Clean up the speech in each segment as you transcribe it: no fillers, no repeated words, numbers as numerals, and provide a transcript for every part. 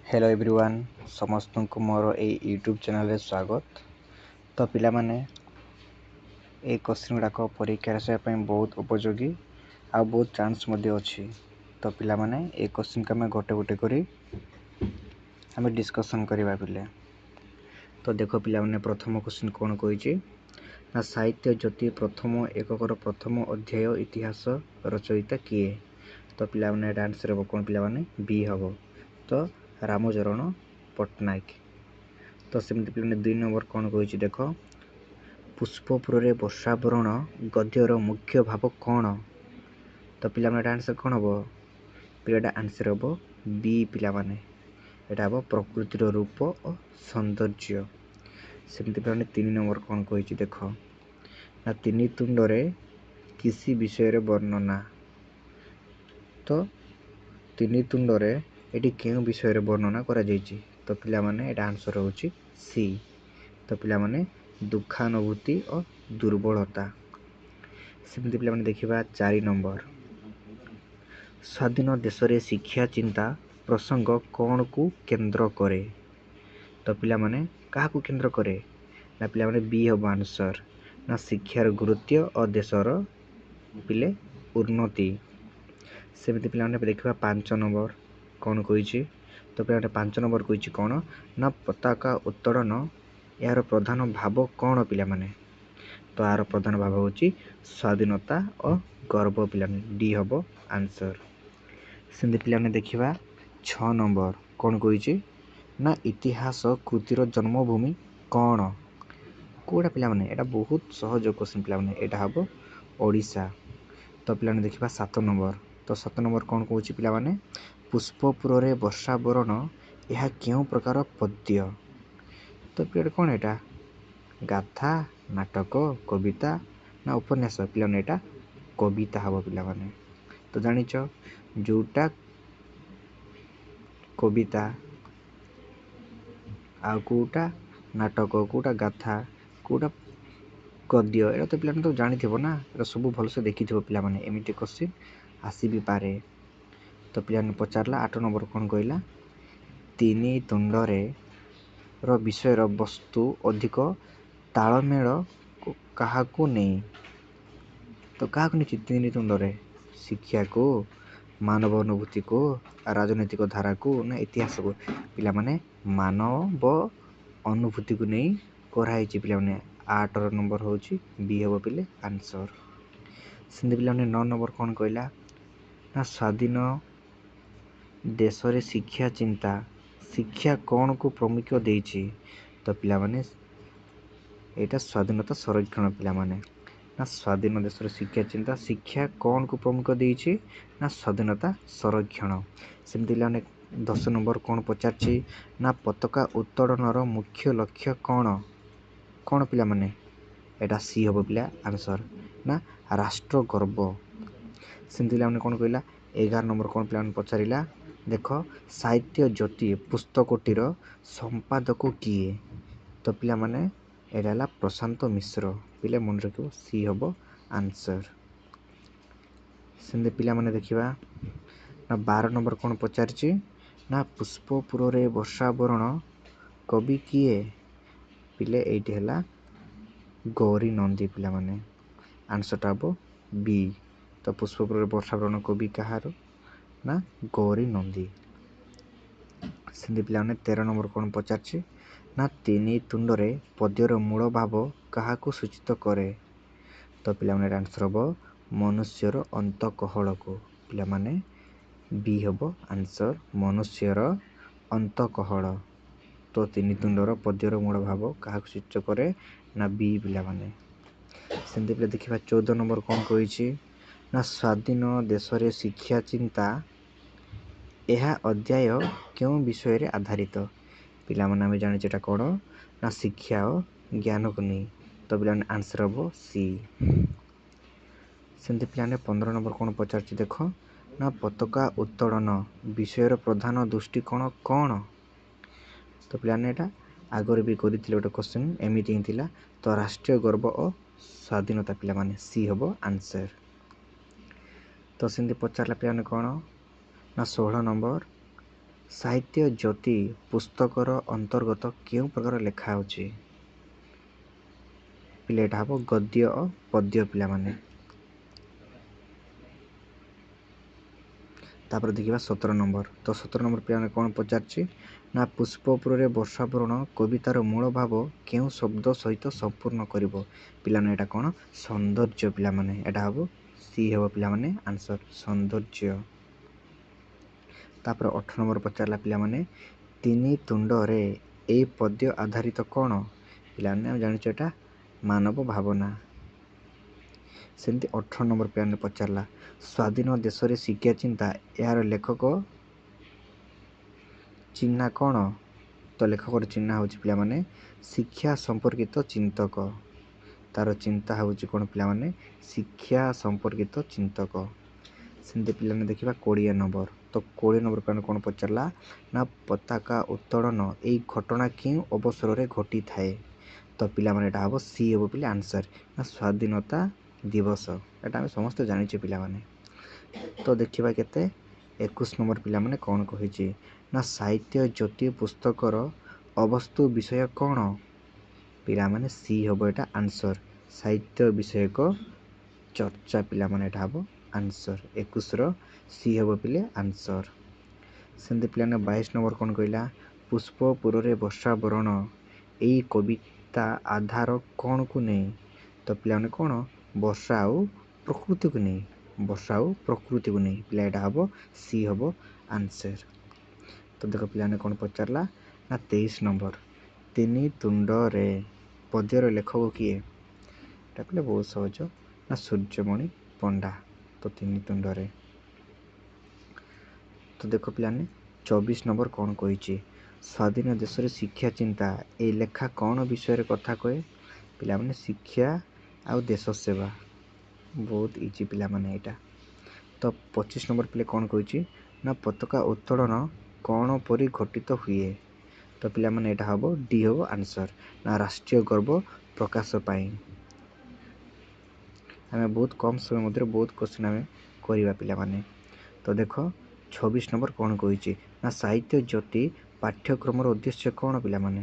Hello everyone, ସମସ୍ତଙ୍କୁ ମୋର ଏଇ ୟୁଟ୍ୟୁବ୍ ଚ୍ୟାନେଲ୍ରେ ସ୍ୱାଗତ। ତ ପିଲାମାନେ, ଏଇ କୋଶ୍ଚିନ୍ ଗୁଡ଼ାକ ପରୀକ୍ଷାରେ ଆସିବା ପାଇଁ ବହୁତ ଉପଯୋଗୀ ଆଉ ବହୁତ ଚାନ୍ସ ମଧ୍ୟ ଅଛି। ତ ପିଲାମାନେ, ଏଇ କୋଶ୍ଚିନ୍କୁ ଆମେ ଗୋଟେ ଗୋଟେ କରି ଆମେ ଡିସ୍କସନ୍ କରିବା ପିଲେ। ତ ଦେଖ ପିଲାମାନେ, ପ୍ରଥମ କୋଶ୍ଚିନ୍ କ'ଣ କହିଛି ନା, ସାହିତ୍ୟ ଜ୍ୟୋତି ପ୍ରଥମ ଏକକର ପ୍ରଥମ ଅଧ୍ୟାୟ ଇତିହାସ ରଚୟିତା କିଏ? ତ ପିଲାମାନେ, ଏଇଟା ଆନ୍ସର୍ ହେବ କ'ଣ ପିଲାମାନେ? ବି ହେବ, ତ ରାମଚରଣ ପଟ୍ଟନାୟକ। ତ ସେମିତି ପିଲାମାନେ, 2 ନମ୍ବର କ'ଣ କହିଛି ଦେଖ, ପୁଷ୍ପପୁରରେ ବର୍ଷାବରଣ ଗଦ୍ୟର ମୁଖ୍ୟ ଭାବ କ'ଣ? ତ ପିଲାମାନେ, ଏଇଟା ଆନ୍ସର୍ କ'ଣ ହେବ? ପିଲାଟା ଆନ୍ସର୍ ହେବ ବି ପିଲାମାନେ, ଏଇଟା ହେବ ପ୍ରକୃତିର ରୂପ ଓ ସୌନ୍ଦର୍ଯ୍ୟ। ସେମିତି ପିଲାମାନେ, 3 ନମ୍ବର କ'ଣ କହିଛି ଦେଖ ନା, ତିନି ତୁଣ୍ଡରେ କୃଷି ବିଷୟରେ ବର୍ଣ୍ଣନା। ତ ତିନି ତୁଣ୍ଡରେ ଏଠି କେଉଁ ବିଷୟରେ ବର୍ଣ୍ଣନା କରାଯାଇଛି? ତ ପିଲାମାନେ, ଏଇଟା ଆନ୍ସର୍ ହେଉଛି ସି। ତ ପିଲାମାନେ, ଦୁଃଖାନୁଭୂତି ଓ ଦୁର୍ବଳତା। ସେମିତି ପିଲାମାନେ ଦେଖିବା 4 ନମ୍ବର, ସ୍ୱାଧୀନ ଦେଶରେ ଶିକ୍ଷା ଚିନ୍ତା ପ୍ରସଙ୍ଗ କ'ଣକୁ କେନ୍ଦ୍ର କରେ? ତ ପିଲାମାନେ, କାହାକୁ କେନ୍ଦ୍ର କରେ ନା ପିଲାମାନେ ବି ହେବ ଆନ୍ସର୍ ନା, ଶିକ୍ଷାର ଗୁରୁତ୍ୱ ଓ ଦେଶର ପିଲେ ଉନ୍ନତି। ସେମିତି ପିଲାମାନେ ଦେଖିବା 5 ନମ୍ବର କ'ଣ କହିଛି। ତ ପିଲାମାନେ, 5 ନମ୍ବର କହିଛି କ'ଣ ନା, ପତାକା ଉତ୍ତୋଳନ ଏହାର ପ୍ରଧାନ ଭାବ କ'ଣ ପିଲାମାନେ? ତ ଏହାର ପ୍ରଧାନ ଭାବ ହେଉଛି ସ୍ୱାଧୀନତା ଓ ଗର୍ବ ପିଲାମାନେ, ଡି ହେବ ଆନ୍ସର୍। ସେମିତି ପିଲାମାନେ ଦେଖିବା 6 ନମ୍ବର କ'ଣ କହିଛି ନା, ଇତିହାସ କୃତିର ଜନ୍ମଭୂମି କ'ଣ? କେଉଁଟା ପିଲାମାନେ? ଏଇଟା ବହୁତ ସହଜ କୋଶ୍ଚିନ୍ ପିଲାମାନେ, ଏଇଟା ହେବ ଓଡ଼ିଶା। ତ ପିଲାମାନେ ଦେଖିବା 7 ନମ୍ବର। ତ 7 ନମ୍ବର କ'ଣ କହୁଛି ପିଲାମାନେ, ପୁଷ୍ପପୁରରେ ବର୍ଷାବରଣ ଏହା କେଉଁ ପ୍ରକାର ପଦ୍ୟ? ତ ପିଲାମାନେ କ'ଣ ଏଇଟା? ଗାଥା, ନାଟକ, କବିତା ନା ଉପନ୍ୟାସ? ପିଲାମାନେ, ଏଇଟା କବିତା ହେବ ପିଲାମାନେ। ତ ଜାଣିଛ, ଯେଉଁଟା କବିତା ଆଉ କେଉଁଟା ନାଟକ, କେଉଁଟା ଗାଥା, କେଉଁଟା ଗଦ୍ୟ, ଏଇଟା ତ ପିଲାମାନେ ତ ଜାଣିଥିବ ନା, ଏଇଟା ସବୁ ଭଲସେ ଦେଖିଥିବ ପିଲାମାନେ, ଏମିତି କୋଶ୍ଚିନ୍ ଆସି ବି ପାରେ। ତ ପିଲାମାନେ ପଚାରିଲା 8 ନମ୍ବର କ'ଣ କହିଲା, ତିନି ତୁଣ୍ଡରେ ର ବିଷୟର ବସ୍ତୁ ଅଧିକ ତାଳମେଳ କାହାକୁ ନେଇ? ତ କାହାକୁ ନେଇଛି ତିନି ତୁଣ୍ଡରେ? ଶିକ୍ଷାକୁ, ମାନବ ଅନୁଭୂତିକୁ, ରାଜନୈତିକ ଧାରାକୁ ନା ଇତିହାସକୁ? ପିଲାମାନେ, ମାନବ ଅନୁଭୂତିକୁ ନେଇ କରାହେଇଛି ପିଲାମାନେ। 8ର ନମ୍ବର ହେଉଛି ବି ହେବ ପିଲେ ଆନ୍ସର୍। ସେମିତି ପିଲାମାନେ, 9 ନମ୍ବର କ'ଣ କହିଲା ନା, ସ୍ୱାଧୀନ ଦେଶରେ ଶିକ୍ଷା ଚିନ୍ତା ଶିକ୍ଷା କ'ଣକୁ ପ୍ରମୁଖ୍ୟ ଦେଇଛି? ତ ପିଲାମାନେ, ଏଇଟା ସ୍ୱାଧୀନତା ସଂରକ୍ଷଣ ପିଲାମାନେ। ନା, ସ୍ୱାଧୀନ ଦେଶର ଶିକ୍ଷା ଚିନ୍ତା ଶିକ୍ଷା କ'ଣକୁ ପ୍ରମୁଖ ଦେଇଛି ନା, ସ୍ୱାଧୀନତା ସଂରକ୍ଷଣ। ସେମିତି ପିଲାମାନେ, 10 ନମ୍ବର କ'ଣ ପଚାରିଛି ନା, ପତାକା ଉତ୍ତୋଳନର ମୁଖ୍ୟ ଲକ୍ଷ୍ୟ କ'ଣ? କ'ଣ ପିଲାମାନେ? ଏଇଟା ସି ହେବ ପିଲା ଆନ୍ସର୍ ନା, ରାଷ୍ଟ୍ର ଗର୍ବ। ସେମିତି ପିଲାମାନେ କ'ଣ କହିଲା, 11 ନମ୍ବର କ'ଣ ପିଲାମାନେ ପଚାରିଲା ଦେଖ, ସାହିତ୍ୟ ଜ୍ୟୋତି ପୁସ୍ତକଟିର ସମ୍ପାଦକ କିଏ? ତ ପିଲାମାନେ, ଏଇଟା ହେଲା ପ୍ରଶାନ୍ତ ମିଶ୍ର ପିଲେ, ମନେ ରଖିବ ସି ହେବ ଆନ୍ସର୍। ସେମିତି ପିଲାମାନେ ଦେଖିବା ନା, 12 ନମ୍ବର କ'ଣ ପଚାରିଛି ନା, ପୁଷ୍ପପୁରରେ ବର୍ଷାବରଣ କବି କିଏ? ପିଲେ, ଏଇଠି ହେଲା ଗୌରୀ ନନ୍ଦୀ ପିଲାମାନେ, ଆନ୍ସର୍ଟା ହେବ ବି। ତ ପୁଷ୍ପପୁରରେ ବର୍ଷାବରଣ କବି କାହାର ନା, ଗୌରୀ ନନ୍ଦୀ। ସେମିତି ପିଲାମାନେ, 13 ନମ୍ବର କ'ଣ ପଚାରିଛି ନା, ତିନି ତୁଣ୍ଡରେ ପଦ୍ୟର ମୂଳ ଭାବ କାହାକୁ ସୂଚିତ କରେ? ତ ପିଲାମାନେ, ଏଇଟା ଆନ୍ସର୍ ହେବ ମନୁଷ୍ୟର ଅନ୍ତଃକହଳକୁ ପିଲାମାନେ, ବି ହେବ ଆନ୍ସର୍, ମନୁଷ୍ୟର ଅନ୍ତଃକହଳ। ତ ତିନି ତୁଣ୍ଡର ପଦ୍ୟର ମୂଳ ଭାବ କାହାକୁ ସୂଚିତ କରେ ନା, ବି ପିଲାମାନେ। ସେମିତି ପିଲା ଦେଖିବା 14 ନମ୍ବର କ'ଣ କହିଛି ନା, ସ୍ୱାଧୀନ ଦେଶରେ ଶିକ୍ଷା ଚିନ୍ତା ଏହା ଅଧ୍ୟାୟ କେଉଁ ବିଷୟରେ ଆଧାରିତ? ପିଲାମାନେ, ଆମେ ଜାଣିଛେ ଏଇଟା କ'ଣ ନା, ଶିକ୍ଷା ଓ ଜ୍ଞାନକୁ ନେଇ। ତ ପିଲାମାନେ, ଆନ୍ସର୍ ହେବ ସି। ସେମିତି ପିଲାମାନେ, 15 ନମ୍ବର କ'ଣ ପଚାରିଛି ଦେଖ ନା, ପତାକା ଉତ୍ତୋଳନ ବିଷୟର ପ୍ରଧାନ ଦୃଷ୍ଟିକୋଣ କ'ଣ? ତ ପିଲାମାନେ, ଏଇଟା ଆଗରୁ ବି କରିଥିଲେ ଗୋଟେ କୋଶ୍ଚିନ୍ ଏମିତି ହିଁ ଥିଲା। ତ ରାଷ୍ଟ୍ରୀୟ ଗର୍ବ ଓ ସ୍ୱାଧୀନତା ପିଲାମାନେ, ସି ହେବ ଆନ୍ସର୍। ତ ସେମିତି ପଚାରିଲା ପିଲାମାନେ କ'ଣ ନା, 16 ନମ୍ବର, ସାହିତ୍ୟ ଜ୍ୟୋତି ପୁସ୍ତକର ଅନ୍ତର୍ଗତ କେଉଁ ପ୍ରକାର ଲେଖା ଅଛି? ପିଲା, ଏଇଟା ହେବ ଗଦ୍ୟ ଓ ପଦ୍ୟ ପିଲାମାନେ। ତାପରେ ଦେଖିବା 17 ନମ୍ବର। ତ 17 ନମ୍ବର ପିଲାମାନେ କ'ଣ ପଚାରିଛି ନା, ପୁଷ୍ପପୁରରେ ବର୍ଷାବରଣ କବିତାର ମୂଳ ଭାବ କେଉଁ ଶବ୍ଦ ସହିତ ସମ୍ପୂର୍ଣ୍ଣ କରିବ? ପିଲାମାନେ, ଏଇଟା କ'ଣ? ସୌନ୍ଦର୍ଯ୍ୟ ପିଲାମାନେ। ଏଇଟା ହେବ ସି ହେବ ପିଲାମାନେ ଆନ୍ସର, ସୌନ୍ଦର୍ଯ୍ୟ। ତାପରେ 18 ନମ୍ବର ପଚାରିଲା ପିଲାମାନେ, ତିନି ତୁଣ୍ଡରେ ଏଇ ପଦ୍ୟ ଆଧାରିତ କ'ଣ? ପିଲାମାନେ, ଆମେ ଜାଣିଛୁ ଏଇଟା ମାନବ ଭାବନା। ସେମିତି 18 ନମ୍ବର ପିଲାମାନେ ପଚାରିଲା, ସ୍ୱାଧୀନ ଦେଶରେ ଶିକ୍ଷା ଚିନ୍ତା ଏହାର ଲେଖକ ଚିହ୍ନା କ'ଣ? ତ ଲେଖକର ଚିହ୍ନା ହେଉଛି ପିଲାମାନେ ଶିକ୍ଷା ସମ୍ପର୍କିତ ଚିନ୍ତକ। ତାର ଚିନ୍ତା ହେଉଛି କ'ଣ ପିଲାମାନେ? ଶିକ୍ଷା ସମ୍ପର୍କିତ ଚିନ୍ତକ। ସେମିତି ପିଲାମାନେ ଦେଖିବା 20 ନମ୍ବର। ତ 20 ନମ୍ବର ପିଲାମାନେ କ'ଣ ପଚାରିଲା ନା, ପତାକା ଉତ୍ତୋଳନ ଏଇ ଘଟଣା କେଉଁ ଅବସରରେ ଘଟିଥାଏ? ତ ପିଲାମାନେ, ଏଇଟା ହେବ ସି ହେବ ପିଲେ ଆନ୍ସର, ନା ସ୍ୱାଧୀନତା ଦିବସ। ଏଇଟା ଆମେ ସମସ୍ତେ ଜାଣିଛେ ପିଲାମାନେ। ତ ଦେଖିବା କେତେ, 21 ନମ୍ବର ପିଲାମାନେ କ'ଣ କହିଛି ନା, ସାହିତ୍ୟ ଜ୍ୟୋତି ପୁସ୍ତକର ଅବସ୍ତୁ ବିଷୟ କ'ଣ? ପିଲାମାନେ, ସି ହେବ ଏଇଟା ଆନ୍ସର, ସାହିତ୍ୟ ବିଷୟକ ଚର୍ଚ୍ଚା ପିଲାମାନେ। ଏଇଟା ହେବ ଆନ୍ସର, 21ର ସି ହେବ ପିଲେ ଆନ୍ସର। ସେମିତି ପିଲାମାନେ 22 ନମ୍ବର କ'ଣ କହିଲା, ପୁଷ୍ପପୁରରେ ବର୍ଷାବରଣ ଏଇ କବିତା ଆଧାର କ'ଣକୁ ନେଇ? ତ ପିଲାମାନେ କ'ଣ? ବର୍ଷା ଆଉ ପ୍ରକୃତିକୁ ନେଇ। ବର୍ଷା ଆଉ ପ୍ରକୃତିକୁ ନେଇ ପିଲା, ଏଇଟା ହେବ ସି ହେବ ଆନ୍ସର। ତ ଦେଖ ପିଲାମାନେ କ'ଣ ପଚାରିଲା ନା, 23 ନମ୍ବର, ତିନି ତୁଣ୍ଡରେ ପଦ୍ୟର ଲେଖକ କିଏ? ଏଇଟା ପିଲା ବହୁତ ସହଜ, ନା ସୂର୍ଯ୍ୟମଣି ପଣ୍ଡା। ତ ତିନି ତୁଣ୍ଡରେ। ତ ଦେଖ ପିଲାମାନେ 24 ନମ୍ବର କ'ଣ କହିଛି, ସ୍ୱାଧୀନ ଦେଶରେ ଶିକ୍ଷା ଚିନ୍ତା ଏଇ ଲେଖା କ'ଣ ବିଷୟରେ କଥା କହେ? ପିଲାମାନେ, ଶିକ୍ଷା ଆଉ ଦେଶ ସେବା। ବହୁତ ଇଜି ପିଲାମାନେ ଏଇଟା। ତ 25 ନମ୍ବର ପିଲା କ'ଣ କହିଛି ନା, ପତାକା ଉତ୍ତୋଳନ କ'ଣ ପରି ଘଟିତ ହୁଏ? ତ ପିଲାମାନେ, ଏଇଟା ହେବ ଡି ହେବ ଆନ୍ସର, ନା ରାଷ୍ଟ୍ରୀୟ ଗର୍ବ ପ୍ରକାଶ ପାଇଁ। ଆମେ ବହୁତ କମ୍ ସମୟ ମଧ୍ୟରେ ବହୁତ କ୍ୱେଶ୍ଚିନ୍ ଆମେ କରିବା ପିଲାମାନେ। ତ ଦେଖ 26 ନମ୍ବର କ'ଣ କହିଛି ନା, ସାହିତ୍ୟ ଜ୍ୟୋତି ପାଠ୍ୟକ୍ରମର ଉଦ୍ଦେଶ୍ୟ କ'ଣ? ପିଲାମାନେ,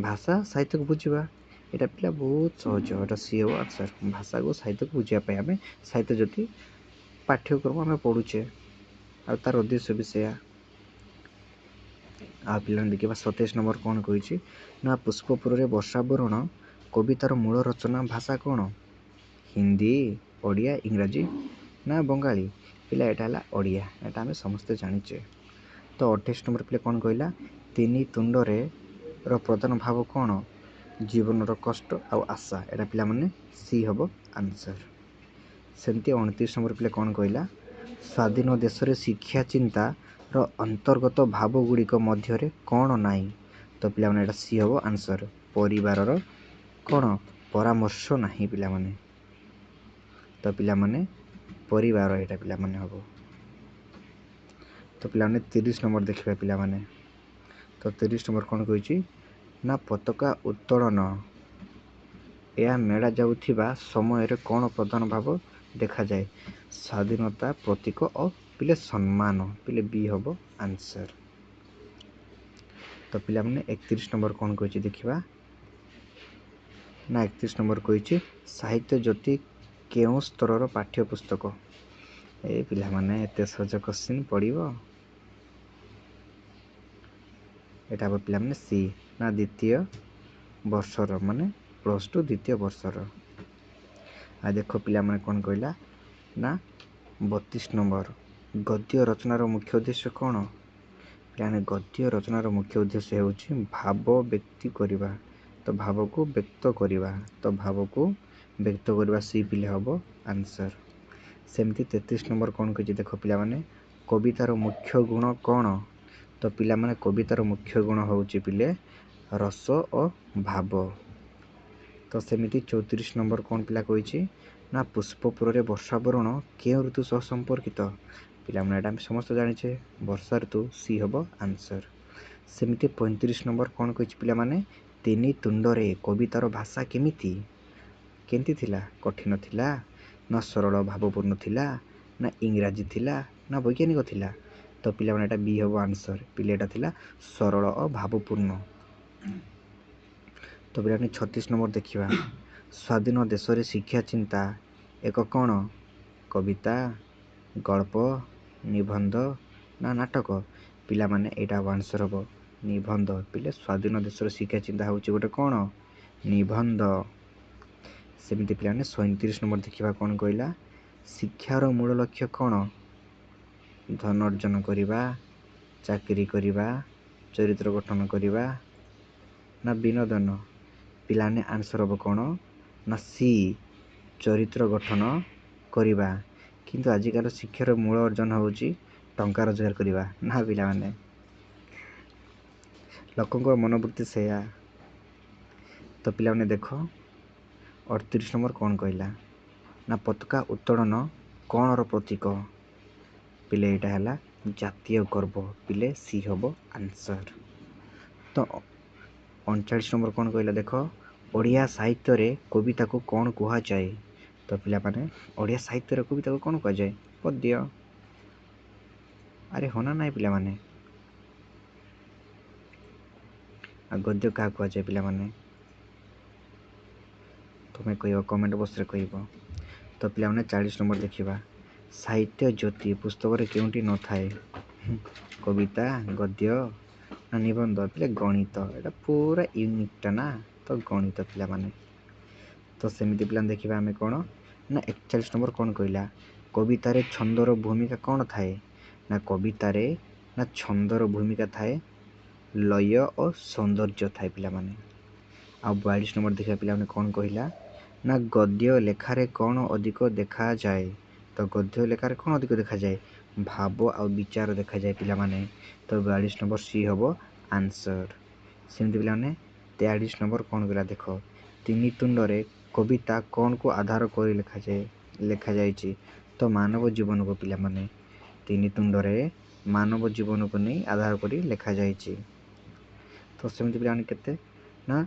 ଭାଷା ସାହିତ୍ୟକୁ ବୁଝିବା। ଏଇଟା ପିଲା ବହୁତ ସହଜ, ଏଇଟା ସି ହେବ ଆନ୍ସର। ଭାଷାକୁ ସାହିତ୍ୟକୁ ବୁଝିବା ପାଇଁ ଆମେ ସାହିତ୍ୟ ଜ୍ୟୋତି ପାଠ୍ୟକ୍ରମ ଆମେ ପଢ଼ୁଛେ, ଆଉ ତାର ଉଦ୍ଦେଶ୍ୟ ବି ସେୟା। ଆଉ ପିଲାମାନେ ଦେଖିବା 27 ନମ୍ବର କ'ଣ କହିଛି ନା, ପୁଷ୍ପପୁରରେ ବର୍ଷାବରଣ କବିତାର ମୂଳ ରଚନା ଭାଷା କ'ଣ? ହିନ୍ଦୀ, ଓଡ଼ିଆ, ଇଂରାଜୀ ନା ବଙ୍ଗାଳୀ? ପିଲା, ଏଇଟା ହେଲା ଓଡ଼ିଆ, ଏଇଟା ଆମେ ସମସ୍ତେ ଜାଣିଛେ। ତ 28 ନମ୍ବର ପିଲା କ'ଣ କହିଲା, ତିନି ତୁଣ୍ଡରେ ର ପ୍ରଧାନ ଭାବ କ'ଣ? ଜୀବନର କଷ୍ଟ ଆଉ ଆଶା। ଏଇଟା ପିଲାମାନେ ସି ହେବ ଆନ୍ସର। ସେମିତି 29 ନମ୍ବର ପିଲା କ'ଣ କହିଲା, ସ୍ୱାଧୀନ ଦେଶରେ ଶିକ୍ଷା ଚିନ୍ତାର ଅନ୍ତର୍ଗତ ଭାବ ଗୁଡ଼ିକ ମଧ୍ୟରେ କ'ଣ ନାହିଁ? ତ ପିଲାମାନେ, ଏଇଟା ସି ହେବ ଆନ୍ସର, ପରିବାରର କ'ଣ ପରାମର୍ଶ ନାହିଁ ପିଲାମାନେ। ତ ପିଲାମାନେ ପରିବାର ଏଇଟା ପିଲାମାନେ ହେବ। ତ ପିଲାମାନେ 30 ନମ୍ବର ଦେଖିବା ପିଲାମାନେ। ତ 30 ନମ୍ବର କ'ଣ କହିଛି ନା, ପତାକା ଉତ୍ତୋଳନ ଏହା ମେଳା ଯାଉଥିବା ସମୟରେ କ'ଣ ପ୍ରଧାନ ଭାବ ଦେଖାଯାଏ? ସ୍ୱାଧୀନତା ପ୍ରତୀକ ଓ ପିଲେ ସମ୍ମାନ। ପିଲେ ବି ହେବ ଆନ୍ସର। ତ ପିଲାମାନେ 31 ନମ୍ବର କ'ଣ କହିଛି ଦେଖିବା ନା, 31 ନମ୍ବର କହିଛି ସାହିତ୍ୟ ଜ୍ୟୋତି କେଉଁ ସ୍ତରର ପାଠ୍ୟପୁସ୍ତକ? ଏ ପିଲାମାନେ ଏତେ ସହଜ କ୍ୱେଶ୍ଚିନ୍ ପଡ଼ିବ। ଏଇଟା ହେବ ପିଲାମାନେ ସି, ନା ଦ୍ୱିତୀୟ ବର୍ଷର, ମାନେ +2 ଦ୍ୱିତୀୟ ବର୍ଷର। ଆଉ ଦେଖ ପିଲାମାନେ କ'ଣ କହିଲା ନା, 32 ନମ୍ବର, ଗଦ୍ୟ ରଚନାର ମୁଖ୍ୟ ଉଦ୍ଦେଶ୍ୟ କ'ଣ? ପିଲାମାନେ, ଗଦ୍ୟ ରଚନାର ମୁଖ୍ୟ ଉଦ୍ଦେଶ୍ୟ ହେଉଛି ଭାବ ବ୍ୟକ୍ତି କରିବା। ତ ଭାବକୁ ବ୍ୟକ୍ତ କରିବା। ତ ଭାବକୁ ବ୍ୟକ୍ତ କରିବା, ସି ପିଲେ ହେବ ଆନ୍ସର। ସେମିତି 33 ନମ୍ବର କ'ଣ କହିଛି ଦେଖ ପିଲାମାନେ, କବିତାର ମୁଖ୍ୟ ଗୁଣ କ'ଣ? ତ ପିଲାମାନେ, କବିତାର ମୁଖ୍ୟ ଗୁଣ ହେଉଛି ପିଲେ ରସ ଓ ଭାବ। ତ ସେମିତି 34 ନମ୍ବର କ'ଣ ପିଲା କହିଛି ନା, ପୁଷ୍ପପୁରରେ ବର୍ଷାବରଣ କେଉଁ ଋତୁ ସହ ସମ୍ପର୍କିତ? ପିଲାମାନେ, ଏଇଟା ଆମେ ସମସ୍ତେ ଜାଣିଛେ, ବର୍ଷା ଋତୁ, ସି ହେବ ଆନ୍ସର। ସେମିତି 35 ନମ୍ବର କ'ଣ କହିଛି ପିଲାମାନେ, ତିନି ତୁଣ୍ଡରେ କବିତାର ଭାଷା କେମିତି କେମିତି ଥିଲା? କଠିନ ଥିଲା ନା ସରଳ ଭାବପୂର୍ଣ୍ଣ ଥିଲା ନା ଇଂରାଜୀ ଥିଲା ନା ବୈଜ୍ଞାନିକ ଥିଲା? ତ ପିଲାମାନେ, ଏଇଟା ବି ହେବ ଆନ୍ସର୍। ପିଲେ, ଏଇଟା ଥିଲା ସରଳ ଓ ଭାବପୂର୍ଣ୍ଣ। ତ ପିଲାମାନେ, 36 ନମ୍ବର ଦେଖିବା। ସ୍ୱାଧୀନ ଦେଶରେ ଶିକ୍ଷା ଚିନ୍ତା ଏକ କ'ଣ? କବିତା, ଗଳ୍ପ, ନିବନ୍ଧ ନା ନାଟକ? ପିଲାମାନେ, ଏଇଟା ଆନ୍ସର୍ ହେବ ନିବନ୍ଧ। ପିଲେ, ସ୍ୱାଧୀନ ଦେଶର ଶିକ୍ଷା ଚିନ୍ତା ହେଉଛି ଗୋଟେ କ'ଣ? ନିବନ୍ଧ। ସେମିତି ପିଲାମାନେ, 37 ନମ୍ବର ଦେଖିବା, କ'ଣ କହିଲା? ଶିକ୍ଷାର ମୂଳ ଲକ୍ଷ୍ୟ କ'ଣ? ଧନ ଅର୍ଜନ କରିବା, ଚାକିରି କରିବା, ଚରିତ୍ର ଗଠନ କରିବା ନା ବିନୋଦନ? ପିଲାମାନେ, ଆନ୍ସର୍ ହେବ କ'ଣ ନା ସି, ଚରିତ୍ର ଗଠନ କରିବା। କିନ୍ତୁ ଆଜିକାଲି ଶିକ୍ଷାର ମୂଳ ଅର୍ଜନ ହେଉଛି ଟଙ୍କା ରୋଜଗାର କରିବା ନା ପିଲାମାନେ? ଲୋକଙ୍କ ମନୋବୃତ୍ତି ସେୟା। ତ ପିଲାମାନେ ଦେଖ, 38 ନମ୍ବର କ'ଣ କହିଲା ନା ପତାକା ଉତ୍ତୋଳନ କ'ଣର ପ୍ରତୀକ? ପିଲେ, ଏଇଟା ହେଲା ଜାତୀୟ ଗର୍ବ। ପିଲେ, ସି ହେବ ଆନ୍ସର୍। ତ 39 ନମ୍ବର କ'ଣ କହିଲା ଦେଖ, ଓଡ଼ିଆ ସାହିତ୍ୟରେ କବିତାକୁ କ'ଣ କୁହାଯାଏ? ତ ପିଲାମାନେ, ଓଡ଼ିଆ ସାହିତ୍ୟରେ କବିତାକୁ କ'ଣ କୁହାଯାଏ? ପଦ୍ୟ। ଆରେ ହଁ ନା ନାଇଁ ପିଲାମାନେ? ଆଉ ଗଦ୍ୟ କାହା କୁହାଯାଏ ପିଲାମାନେ? ତୁମେ କହିବ, କମେଣ୍ଟ ବକ୍ସରେ କହିବ। ତ ପିଲାମାନେ, 40 ନମ୍ବର ଦେଖିବା। ସାହିତ୍ୟ ଜ୍ୟୋତି ପୁସ୍ତକରେ କେଉଁଟି ନଥାଏ? କବିତା, ଗଦ୍ୟ ନା ନିବନ୍ଧ? ପିଲେ, ଗଣିତ। ଏଇଟା ପୁରା ୟୁନିକ୍ଟା ନା, ତ ଗଣିତ ପିଲାମାନେ। ତ ସେମିତି ପିଲା ଦେଖିବା ଆମେ କ'ଣ ନା 41 ନମ୍ବର କ'ଣ କହିଲା? କବିତାରେ ଛନ୍ଦର ଭୂମିକା କ'ଣ ଥାଏ? ନା କବିତାରେ ନା ଛନ୍ଦର ଭୂମିକା ଥାଏ ଲୟ ଓ ସୌନ୍ଦର୍ଯ୍ୟ ଥାଏ ପିଲାମାନେ। ଆଉ 42 ନମ୍ବର ଦେଖିବା ପିଲାମାନେ, କ'ଣ କହିଲା ନା ଗଦ୍ୟ ଲେଖାରେ କ'ଣ ଅଧିକ ଦେଖାଯାଏ? ତ ଗଦ୍ୟ ଲେଖାରେ କ'ଣ ଅଧିକ ଦେଖାଯାଏ? ଭାବ ଆଉ ବିଚାର ଦେଖାଯାଏ ପିଲାମାନେ। ତ 42 ନମ୍ବର ସି ହେବ ଆନ୍ସର୍। ସେମିତି ପିଲାମାନେ, 43 ନମ୍ବର କ'ଣ କହିଲା ଦେଖ, ତିନି ତୁଣ୍ଡରେ କବିତା କ'ଣକୁ ଆଧାର କରି ଲେଖାଯାଏ ଲେଖାଯାଇଛି? ତ ମାନବ ଜୀବନକୁ ପିଲାମାନେ। ତିନି ତୁଣ୍ଡରେ ମାନବ ଜୀବନକୁ ନେଇ ଆଧାର କରି ଲେଖାଯାଇଛି। ତ ସେମିତି ପିଲାମାନେ, କେତେ ନା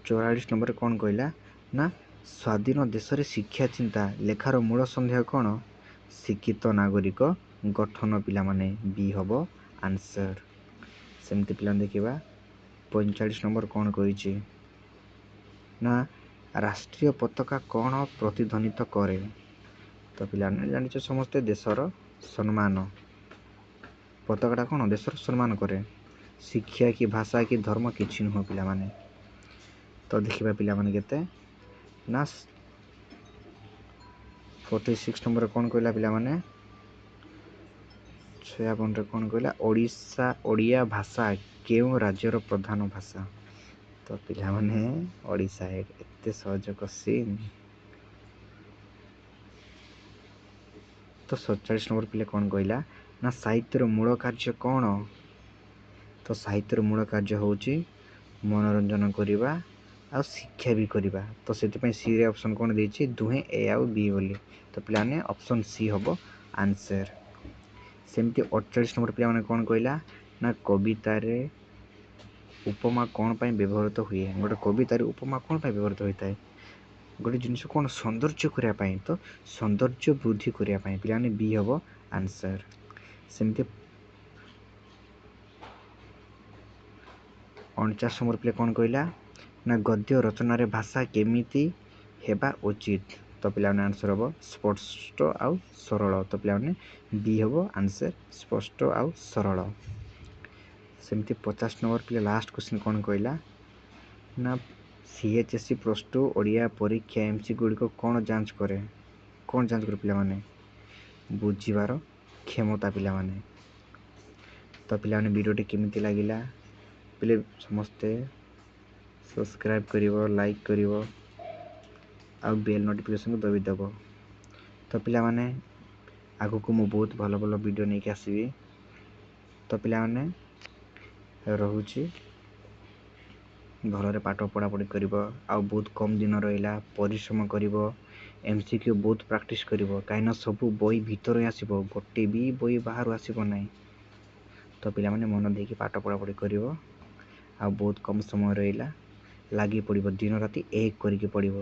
44 ନମ୍ବରରେ କ'ଣ କହିଲା ନା ସ୍ୱାଧୀନ ଦେଶରେ ଶିକ୍ଷା ଚିନ୍ତା ଲେଖାର ମୂଳ ସନ୍ଦେହ କ'ଣ? ଶିକ୍ଷିତ ନାଗରିକ ଗଠନ ପିଲାମାନେ, ବି ହେବ ଆନ୍ସର୍। ସେମିତି ପିଲାମାନେ ଦେଖିବା, 45 ନମ୍ବର କ'ଣ କହିଛି ନା ରାଷ୍ଟ୍ରୀୟ ପତାକା କ'ଣ ପ୍ରତିଧ୍ୱନିତ କରେ? ତ ପିଲାମାନେ ଜାଣିଛ ସମସ୍ତେ, ଦେଶର ସମ୍ମାନ। ପତାକାଟା କ'ଣ ଦେଶର ସମ୍ମାନ କରେ, ଶିକ୍ଷା କି ଭାଷା କି ଧର୍ମ କିଛି ନୁହଁ ପିଲାମାନେ। ତ ଦେଖିବା ପିଲାମାନେ, କେତେ ନା 46 ନମ୍ବରରେ କ'ଣ କହିଲା ପିଲାମାନେ? 56ରେ କ'ଣ କହିଲା? ଓଡ଼ିଶା ଓଡ଼ିଆ ଭାଷା କେଉଁ ରାଜ୍ୟର ପ୍ରଧାନ ଭାଷା? ତ ପିଲାମାନେ, ଓଡ଼ିଶା। ଏତେ ସହଜ କୋଶ୍ଚିନ୍। ତ 47 ନମ୍ବର ପିଲା କ'ଣ କହିଲା ନା ସାହିତ୍ୟର ମୂଳ କାର୍ଯ୍ୟ କ'ଣ? ତ ସାହିତ୍ୟର ମୂଳ କାର୍ଯ୍ୟ ହେଉଛି ମନୋରଞ୍ଜନ କରିବା ଆଉ ଶିକ୍ଷା ବି କରିବା। ତ ସେଥିପାଇଁ ସିରେ ଅପସନ୍ କ'ଣ ଦେଇଛି? ଦୁହେଁ ଏ ଆଉ ବି ବୋଲି। ତ ପିଲାମାନେ, ଅପସନ୍ ସି ହେବ ଆନ୍ସର୍। ସେମିତି 48 ନମ୍ବର ପିଲାମାନେ କ'ଣ କହିଲା ନା କବିତାରେ ଉପମା କ'ଣ ପାଇଁ ବ୍ୟବହୃତ ହୁଏ? ଗୋଟେ କବିତାରେ ଉପମା କ'ଣ ପାଇଁ ବ୍ୟବହୃତ ହୋଇଥାଏ? ଗୋଟେ ଜିନିଷ କ'ଣ ସୌନ୍ଦର୍ଯ୍ୟ କରିବା ପାଇଁ। ତ ସୌନ୍ଦର୍ଯ୍ୟ ବୃଦ୍ଧି କରିବା ପାଇଁ ପିଲାମାନେ, ବି ହେବ ଆନ୍ସର୍। ସେମିତି 49 ନମ୍ବର ପିଲା କ'ଣ କହିଲା ନା ଗଦ୍ୟ ରଚନାରେ ଭାଷା କେମିତି ହେବା ଉଚିତ? ତ ପିଲାମାନେ, ଆନ୍ସର୍ ହେବ ସ୍ପଷ୍ଟ ଆଉ ସରଳ। ତ ପିଲାମାନେ, ବି ହେବ ଆନ୍ସର୍, ସ୍ପଷ୍ଟ ଆଉ ସରଳ। ସେମିତି 50 ନମ୍ବର ପିଲା ଲାଷ୍ଟ କ୍ୱେଶ୍ଚିନ୍ କ'ଣ କହିଲା ନା C H S C plus two Odia ପରୀକ୍ଷା ଏମ୍ ସି ଗୁଡ଼ିକ କ'ଣ ଯାଞ୍ଚ କରେ? କ'ଣ ଯାଞ୍ଚ କରେ ପିଲାମାନେ? ବୁଝିବାର କ୍ଷମତା ପିଲାମାନେ। ତ ପିଲାମାନେ, ଭିଡ଼ିଓଟି କେମିତି ଲାଗିଲା? ପିଲେ, ସମସ୍ତେ ସବସ୍କ୍ରାଇବ୍ କରିବ, ଲାଇକ୍ କରିବ ଆଉ ବେଲ୍ ନୋଟିଫିକେସନ୍କୁ ଦବାଇ ଦେବ। ତ ପିଲାମାନେ, ଆଗକୁ ମୁଁ ବହୁତ ଭଲ ଭଲ ଭିଡ଼ିଓ ନେଇକି ଆସିବି। ତ ପିଲାମାନେ, ରହୁଛି। ଭଲରେ ପାଠ ପଢ଼ାପଢ଼ି କରିବ, ଆଉ ବହୁତ କମ୍ ଦିନ ରହିଲା, ପରିଶ୍ରମ କରିବ, ଏମ୍ ସି କ୍ୟୁ ବହୁତ ପ୍ରାକ୍ଟିସ୍ କରିବ, କାହିଁକିନା ସବୁ ବହି ଭିତରୁ ହିଁ ଆସିବ, ଗୋଟେ ବି ବହି ବାହାରୁ ଆସିବ ନାହିଁ। ତ ପିଲାମାନେ, ମନ ଦେଇକି ପାଠ ପଢ଼ାପଢ଼ି କରିବ, ଆଉ ବହୁତ କମ୍ ସମୟ ରହିଲା, ଲାଗି ପଡ଼ିବ, ଦିନ ରାତି ଏକ କରିକି ପଢ଼ିବ।